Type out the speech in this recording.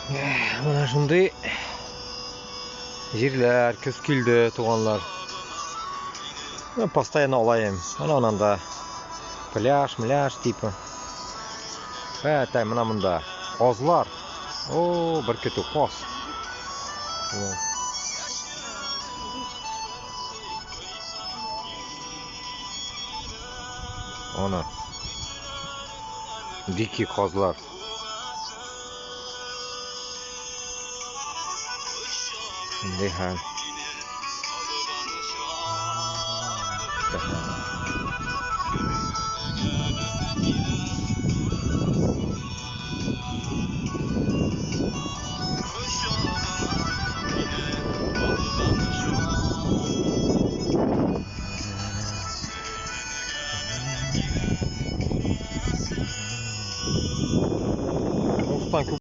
Менә шундый җирләр, көз килде, туганнар. Ну, постоянно алаем. Менә ананда пляж, мляж типа. Ә, менә монда казлар. О, бер көтү каз. Ана. Дикий казлар. Шундый хәл.